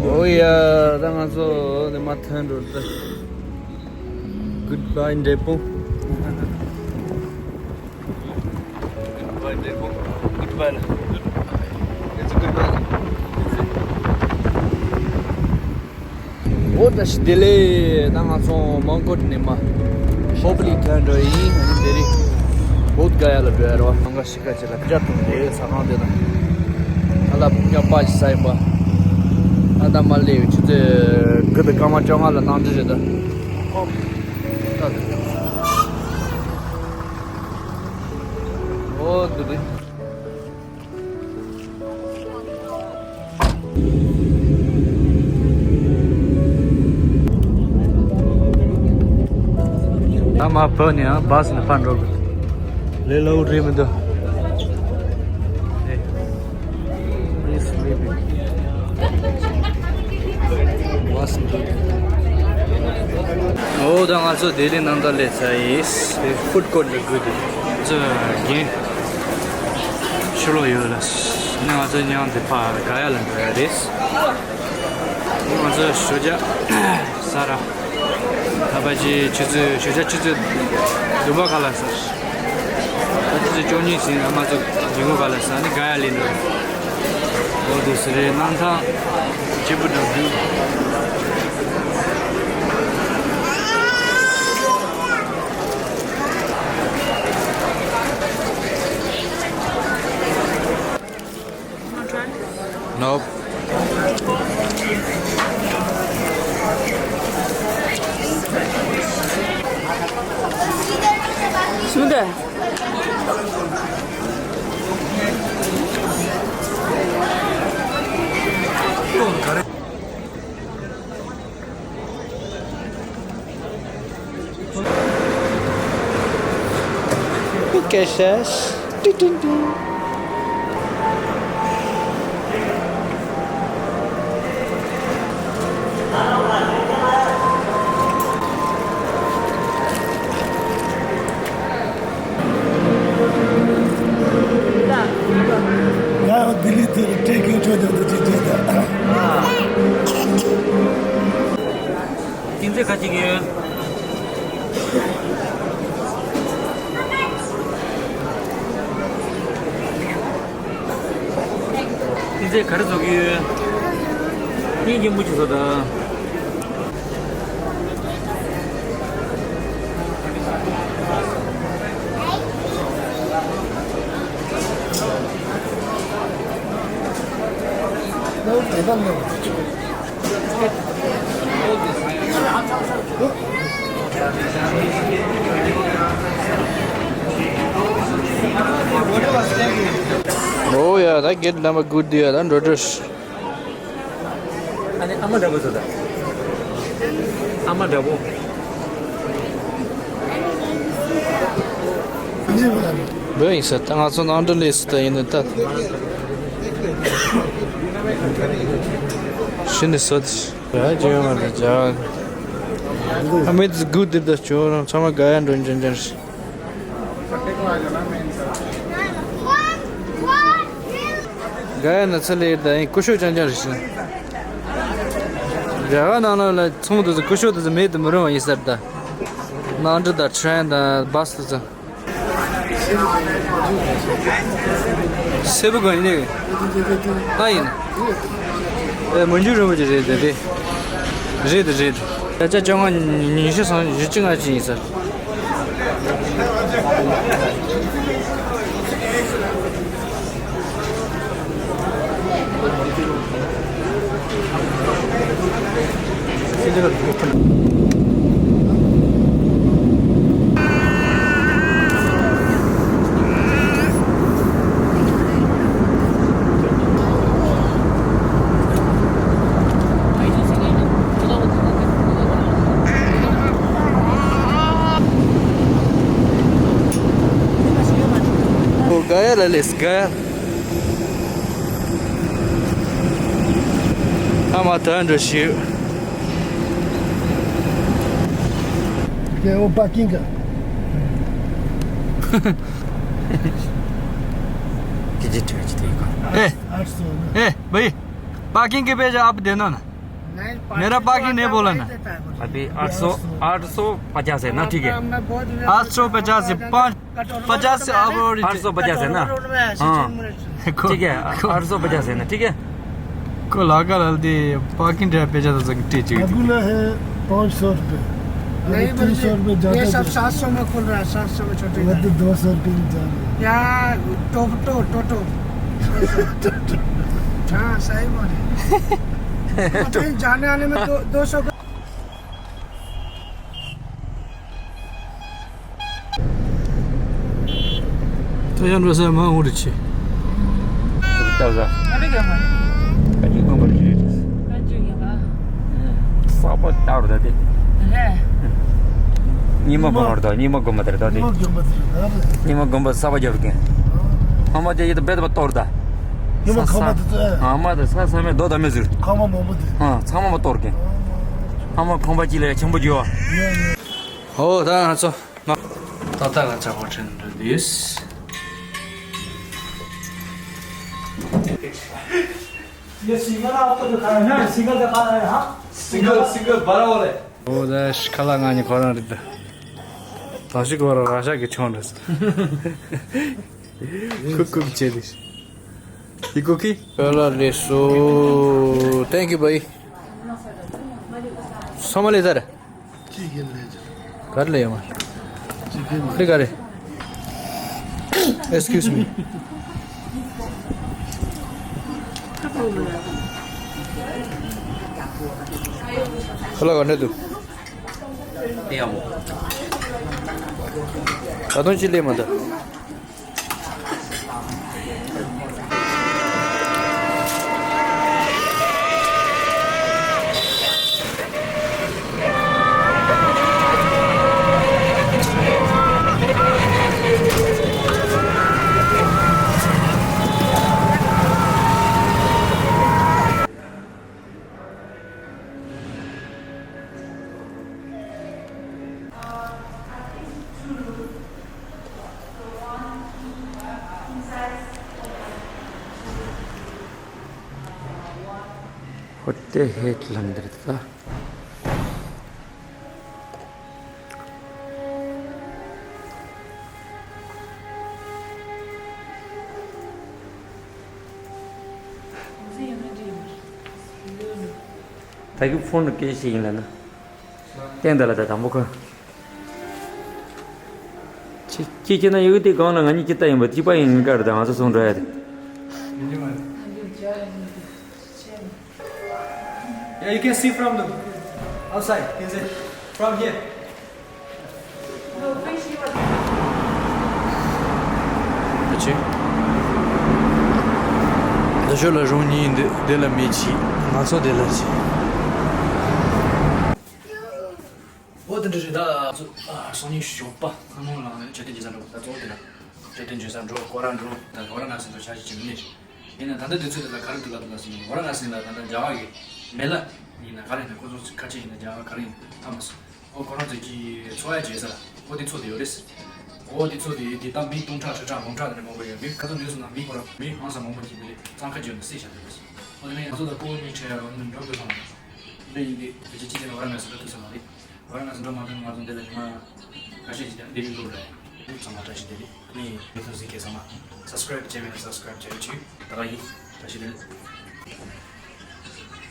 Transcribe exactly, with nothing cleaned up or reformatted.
ཨོ་ཡ། ད་ང་ཚོ་འདི་མ་ཐོན་འགྲོ་ད། Goodbye འབྲས་སྤུངས། Goodbye འབྲས་སྤུངས། Goodbye ལ། It's a goodbye. འོ་ད་ཞི་བདེ་ལེ། ད་ང་ཚོ་མོན་གྷོ་ནས་མར་ཧོ་པ་ལི་ཐོན་འགྲོ་ཡིན། ཨ་ནི་དེ་རིང་བོད་ག་ཡ་ལ་འགྲོ་ཡ་རེད་བ། མང་ག་ཤི་ཁ་ཅིག་ལ་སྐྱར་ཐུག་འདི་ས་ཁང་དེ་དང་། ཨ་ལ་ཉག་པ་ཞིག་ས་ཡིན་པ། ཨ་ད་མ་ལེ་ཆུ་ཚོད་དགུ་དང་སྐར་མ་བཅོ་ལྔ་ལ་གནམ་གྲུ་རེད་ད། ཨོ། ད་དེ། ཨོ་དེ་རེད། ད་མ་བོད་ནས་ཡང་བཱས་ནས་ཕར་འགྲོ་དགོས། ལས་སླ་བོ་རེད་མི་འདུག་བཱས་འགྲོ་དགོས། འོ་ད་ང་ཚོ་ལྡི་ལི་ནང་ད་སླེབས་ཚར་ཡིན། ཕུཌ་ཀོར་ལ་སྒུག་དེ་ཚོ་རྒན་ཕྱི་ལོགས་ཡོད་ལ། ནི་ང་ཚོ་མཉམ་དུ་ཕར་ག་ཡ་ལ་འགྲོ་ཡ་རེད། ང་ཚོ་ཞོགས་ཇ་ཟ་ར། ད་ཕལ་ཆེར་ཆུ་ཚོད་ཞོགས་ཇ་ཆུ་ཚོད་བདུན་པ་ཁ་ལ་ཟ། ད་ཆུ་ཚོད་བཅུ་གཉིས་ཟིན་ན་ང་ཚོ་ཉིན་གུང་ཁ་ལ་ཟ་ནི་ག་ཡ་ལེན་འགྲོ། འོ་དེ་སུ་རེད་གནམ་ཐང་སྐྱིད་པོ་འདྲ་འདུག Nope. Who cares? Ding, ding, ding. ང་ཡང་ལྡི་ལི་དེར་ཊེ་ཀིང་ཆོས་རྒྱལ་དུ་ཅིག་བྱས་ཏེ། ཅིང་ཚེ་ཁ་ཅིག་ཡོད། ཅིང་ཚེ་ག་རེ་བཟོ་གི་ཡོད། སྙིང་རྗེ་མོ་ཅིག་བཟོ་དང་། ཨོ་ཡ། ད་གེ་ཊི་ནམ་བར་དགུ་འདི་ཡ་ད་འགྲོ་འགྲོ། ཨ་ནི་ཨ་མ་འདྲ་པོ་བཟོ་ད། ཨ་མ་འདྲ་པོ། འདི་ཡིན་ས་ད་ང་ཚོ་ནང་འདྲ་ལས་སུ་ད་ཡིན་ནི་ད། ཤི་ནི་སོ་དི། ཡ་ཇི་ཡོང་ང་ད་ཇ། ཨ་མེད་དི་གུ་དི་ད་ཅོ་རང་ཚང་མ་ག་ཡ་འགྲོ་འཇོན་འཇོན་ཞིག་ག་ཡ་ན་ཚ་ལེ་ད་ཡིན་ཀུ་ཤོ་ཅང་ཅང་རེད་ཤི། རྒྱ་གར་ནང་ལ་ལ་ཚོང་དུ་ཀུ་ཤོ་དུ་མེད་དུ་མི་རུང་བ་ཡིན་ས་ད། ནང་འདྲི་ད་ཁྲེན་ད་བཱས་དུ་ཚ། སེ་བུ་གང་ཡིན་ནི། ཨ་ཡིན། ཨེ་མོན་ཇུ་རིན་པོ་ཆེ་རེད་དེ་རེད། རེད་དེ་རེད། ད་ཆ་བཅོ་ལྔ་ཉི་ཤུ་སོང་བཞི་བཅུ་ང་གཅིག་ཡིན་ས། ཨོ་ག་ཡ་ལ་ལས་ག་ཡ། ཨ་མ་ད་འགྲོ་ཤིག के वो पार्किंग का? ཀྱི་ཅི་ཁྲི་ཅི་དེ་ག་ཨེ། आठ सौ ना। ཨེ་བའི། पार्किंग के पे जो आप देना ना। मेरा बाकी नहीं बोला ना। अभी आठ सौ, आठ सौ पचास है ना? ठीक है। आठ सौ पचास है, पाँच, पचास से अब और आठ सौ पचास है ना? हाँ। ठीक है, आठ सौ पचास है ना? ठीक है। को लागा लाल दे पार्किंग ड्राइव पे जाता संग टीचर। अगुला है पाँच सौ रुपये। अरे नहीं, तीन सौ रुपये ज्यादा। ये सब सात सौ में खुल रहा है, सात सौ में छोटे वो तो दो सौ रुपये में जा रहे हैं। क्या? टोटो, टोटो। हाँ, सही बोले। कहीं जाने आने में दो, दो सौ का। ཐོ་ཡང་འགྲོ་ས་མ་འོང་རེ་ཆེ། ཏག་ཏག་ཨ་རེ་ག་མ། ཀ་ཅི་གོམ་པ་རེ་ཆེ། ཀ་ཅི་ཡིན་པ། ས་པ་ཏག་རུ་ད་དེ། རེད། ཉི་མ་གོམ་པ་རེ་ད་ཉི་མ་གོམ་པ་དེ་རེད་ད་དེ། ཉི་མ་གོམ་པ་ས་པ་རྒྱབ་རུ་གན། ཨ་མ་དེ་ཡིད་ད་བེད་པ་གཏོར་ད། ཉི་མ་ཁ་མ་དེ་ཚོ། ཨ་མ་དེ་ས་ས་མེད་རྡོ་ད་མེད་ཟིག་ཁ་མ་མང་པོ་དེ། ཨ་ཚང་མ་མ་གཏོར་གན། ཨ་མ་ཁང་པ་གཅིག་ལ་ཆེན་པོ་རྒྱུ་བ། ཨོ་ད་ང་ཚོ། ད་ལྟ་ང་ཚོ་ཧོ་ཊེལ་འགྲོ་དུས། ये सिंगल आपको दिखाया ना, सिंगल दिखा रहा है, हाँ? सिंगल, सिंगल बड़ा वाला है। ཨོ་ད་ཤི་ཁ་ལ་ང་ནི་ཁོ་རང་རེད་ད། ད་ཤི་ཁོ་རང་ར་ཤ་གི་ཆོང་རེད། ཁུག་ཁུག་བྱེད་དུས། ཡི་གུ་ཁི། ཁ་ལ་རེད་སོ། Thank you, buddy. ས་མ་ལེ་ཟ་ར། ཅི་ཡིན་ལས་ཀྱི། ག་རེ་ལས་ཡོང་བ། ཅི་ཡིན་ལས། ཁི་ག་རེ། Excuse me. ཁ་ལག་ག་འདྲ་འདུག་དེ་ཡང་མོ། ད་དུང་ཅི་ལས་མ་འདུག་ཧོ་ཏེ་ཧེད་ལམ་འདིར་ད། ད་གི་ཕོན་སྐད་ཆ་ཡིན་ལ་ན། བསྟན་ད་ལ་ད་དང་པོ་ཁ། ཅི་ཅི་ཅི་ན་ཡོད་དེ་གང་ལ་ང་གཉིས་ཅི་ལྟ་ཡིན་པ་གཅིག་པ་ཡིན་ཀར་དང་ང་ཚོ་སོང་འགྲོ་ཡ་དེ། Yeah, you can see from the outside. Can see from here. ཨ་ཅེ། ད་ཞོ་ལ་རོང་གཉིས་འདི་འདི་ལ་མེ་ཆི། ང་ཚོ་འདི་ལ་ཆི། འོ་དེ་འདྲ་རེད་ད། ཨ་ཚོ་ཨ་སང་ཉིན་ཞོགས་པ་ཁ་མོ་ལ་མཆོད་རྟེན་མཇལ་ས་འགྲོ། ད་གཙོ་བོ་དེ་ན་མཆོད་རྟེན་མཇལ་ས་འགྲོ། སྐོར་ར་འགྲོ། ད་ཝ་ར་ཎ་སི་འགྲོ་ཆ་ཞིག་བྱེད་མི་ནས། ཡིན་ན་ད་ལྟ་དུས་ཚོད་དེ་ལ་ག་རེ་འདུག་ལབ་འདུག་ལབ་ཟིན་ཡིན། ཝ་ར་ཎ་སི་ལ་ད་ལྟ་མཇལ་བ་གི་མེད་ལ། ཡིན་ན་ག་རེ་ཡིན་ན་ཁོ་ཚོ་ཁ་ཆེ་ཡིན་ན་མཇལ་བ་ག་རེ་ཡིན་ཐ་མ་སོང་། ཨོ་ཁོ་རང་ཚོ་གི་འཚོ་ཡ་བྱེད་ས་ལ་ཨོ་དེ་ཚོ་དེ་ཡོད་རེད། ཨོ་དེ་ཚོ་དེ་དེ་ད་མི་སྟོང་ཕྲག་ཁྲི་ཕྲག་ལོང་ཕྲག་དེ་འདྲ་མང་པོ་ཡོད། མི་ཁ་ཚོ་ནུས་སོང་ན་མི་ཁོ་རང་མི་གང་ས་མང་པོ་ཅིག་དེ་རེད། གཙང་ཁ་བརྗོད་ནས་བསྲེས་བཞག་དེ་རེད། ཨོ་དེ་ནས་ང་ཚོ་ད་ཀོ་མི་ཁྲེ་ཡ་རོ་འགྲོ་དགོས་སོང་། འདི་ཡིན་དེ་བེད་སྤྱོད་ཅི་བྱས་ན་ཝ་ར་ཎ་སི་འགྲོ་ཐུབ་ས་མ་རེད། ཝ་ར་ཎ་སི་འགྲོ་མ་ཐུབ་ན་ང་ཚོ་འདི་ལ་ཉི་མ་ཁ་ཤས་ཤིག་ཀྱང་འདི་མི་འགྲོ་རེད། ཚང་མ་བཀྲ་ཤིས་བདེ་ལེགས། ངས་ཡོད་ཚོད་གཟིགས་མཁན་ཚང་མ་སབ་སི་ཀ་རེབ་བྱས་མེད་ན་སབ་སི་ཀ་རེབ་བྱས་ཡོད་ཅིག་ད་ག་ཡིན། བཀྲ་ཤིས་བདེ་ལེགས།